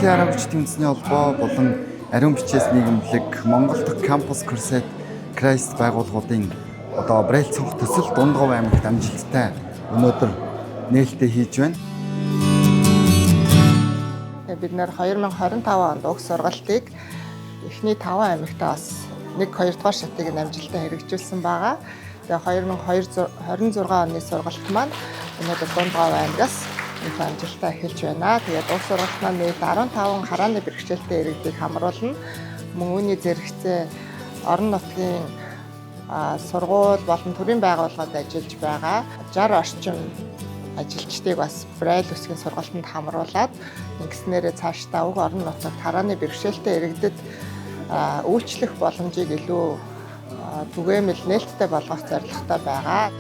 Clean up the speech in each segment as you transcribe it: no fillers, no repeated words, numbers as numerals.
Монголын Хараагүйчдийн үндэсний холбоо болон Ариун бичээс нийгэмлэг Монгол дахь Campus Crusade Christ байгууллагуудын одоо Брайл цонх төсөл Дундговь аймагт амжилттай өнөөдөр нээлттэй хийж байна. Бид нэр 2025 онд уг сургалтыг эхний 5 аймагтаа бас 1 2 дугаар шатыг нь амжилттай хэрэгжүүлсэн байгаа. Тэгээ 2026 оны сургалт маань өнөөдөр Дундговь аймагаас их амжилттай эхэлж байна. Тэгээд уг сургалт маань нийт 15 харааны бэрхшээлтэй иргэдийг хамруулна. Мөн үүний зэрэгцээ орон нутгийн сургууль болон төрийн байгууллагад ажиллаж байгаа 60 орчим ажилчдыг бас Брайл үсгийн сургалтанд хамруулад ингэснээрээ цаашдаа уг орон нутагт харааны бэрхшээлтэй иргэдэд үйлчлэх боломжийг илүү түгээмэл нээлттэй болгох зорилготой байгаа.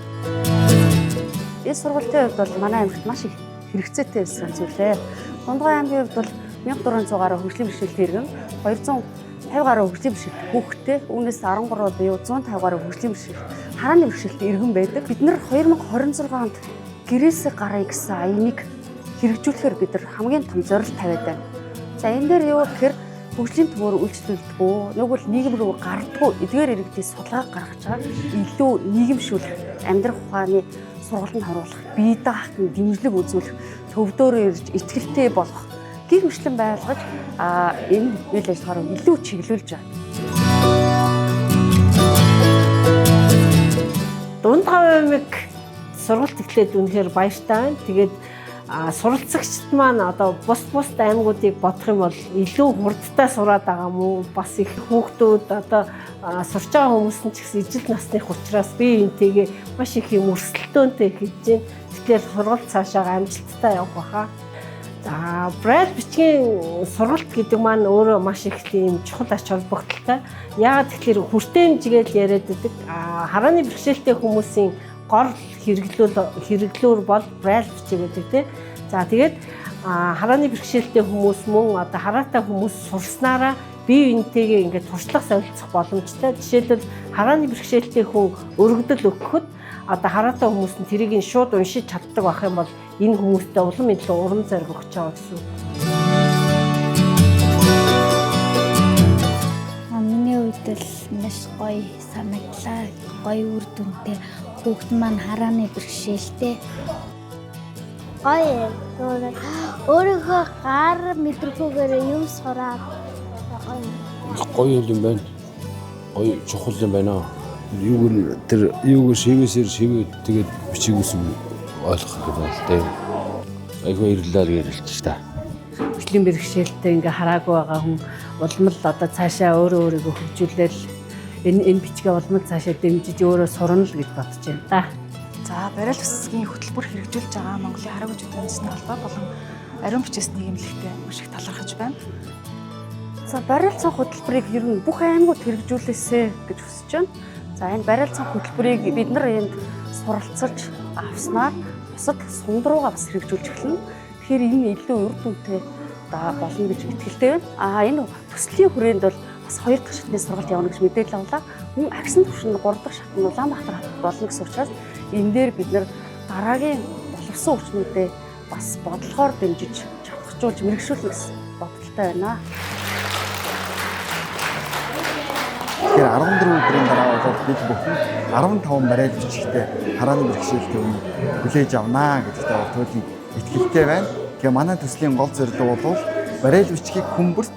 Энэ сургалтын хувьд бол манай аймагт маш их хэрэгцээтэй байсан зүйлээ. Дундгой аймгийн хувьд бол 1400 гаруй хөгжлийн бэрхшээлтэй иргэн, 250 гаруй хөгжлийн бэрхшээлтэй хүүхэдтэй, үүнээс 13 буюу 150 гаруй хөгжлийн бэрхшээл харааны бэрхшээлтэй иргэн байдаг. Бид нар 2026 онд гэрээсээ гаръя гэсэн аяныг хэрэгжүүлэхээр бид нар хамгийн том зорилт тавиад байна. За энэ дээр юу гэхээр хөгжлийн төвөөр үйлчлүүлдэггүй, нүгэл нийгэм рүү гардаггүй эдгээр иргэдийн судалгаа гаргаж байгаа илүү нийгэмшүүлэх, амьдрах ухааны сургалтанд харуулах, бие даах нь дэмжлэг үзүүлэх, төвдөөрөө ирж итгэлтэй болгох гих мэтлэн байлгаж энэ үйл ажиллагаа руу илүү чиглүүлж байна. Дундгав аймаг сургалт эхлээд үнэхээр баяртай байна. Тэгээд суралцагчд маань одоо бус бус аймагуудыг бодох юм бол илүү хурдтай сураад байгаа мó бас их хүүхдүүд одоо сурч байгаа хүмүүс нь ч гэсэн ижил насных учраас бие биентэйгээ маш их юм өрсөлдөөнтэй хийж байна. Тэгэхээр сургалт цаашаа амжилттай явах байхаа. За Брайл бичгийн сургалт гэдэг маань өөрөө маш их тийм чухал ач холбогдолтой. Яагаад тэгэхээр хүртээмж гэж яриад байдаг. Харааны бэрхшээлтэй хүмүүсийн гол хэрэглүүр бол Брайл бичиг гэдэг тийм. За тэгээд харааны бэрхшээлтэй хүмүүс мөн одоо хараатай хүмүүс сурснараа бие биентэйгээ ингээд туршлага солилцох боломжтой. Жишээлбэл харааны бэрхшээлтэй хүн өргөдөл өгөхөд одоо хараатай хүмүүс нь тэрийг нь шууд уншиж чаддаг байх юм бол энэ хүмүүстэй улам илүү урам зориг өгч байгаа гэсэн үг. Миний хувьд л маш гоё санагдлаа. Гоё үр дүнтэй. Хүүхд маань харааны бэрхшээлтэй. Гоё юм. Өөрийнхөө гар мэдрэхүүгээр юм сураад гоё. Гоё юм байна. Гоё чухал юм байна. Юуг нь тэр юуг шивээсээр шивээ тэгээд бичиг үсэг ойлгох гэдэг байна л дээ. Айгүй баярлалаа гэж хэлчих та. Хөгжлийн бэрхшээлтэй ингээ хараагүй байгаа хүн улам л одоо цаашаа өөрөө өөрийгөө хөгжүүлээл энэ бичгээ улам л цаашаа дэмжиж өөрөө сурна л гэж бодож байна та. За Брайл үсгийн хөтөлбөр хэрэгжүүлж байгаа Монголын Хараагүйчдийн үндэсний холбоо болон Ариун бичээс нийгэмлэгтэй маш их талархаж байна. За барайл цонх хөтөлбөрийг ер нь бүх аймагуд хэрэгжүүлээсэй гэж хүсэж байна. За энэ барайл цонх хөтөлбөрийг бид нар энд суралцаж авснаар бусад сум руугаа бас хэрэгжүүлж эхэлнэ. Тэгэхээр энэ илүү үр дүнтэй болно гэж итгэлтэй байна. Энэ төслийн хүрээнд бол бас 2 дахь шатны сургалт явна гэж мэдээлэл авлаа. Мөн агсан түвшинд 3 дахь шат нь Улаанбаатар хотод болно гэсэн учраас энэ дээр бид нар дараагийн боловсон хүчнүүдээ бас бодлогоор дэмжиж чадахжуулж мэрэгшүүлнэ гэсэн бодолтой байна. Тэгэхээр 14 өдрийн дараа бол бид бүхэн 15 Брайл бичигтэй харааны бэрхшээлтэй үеийг хүлээж авнаа гэдэгтээ бол туйлын итгэлтэй байна. Тэгэхээр манай төслийн гол зорилго бол Брайл бичгийг хүмүүст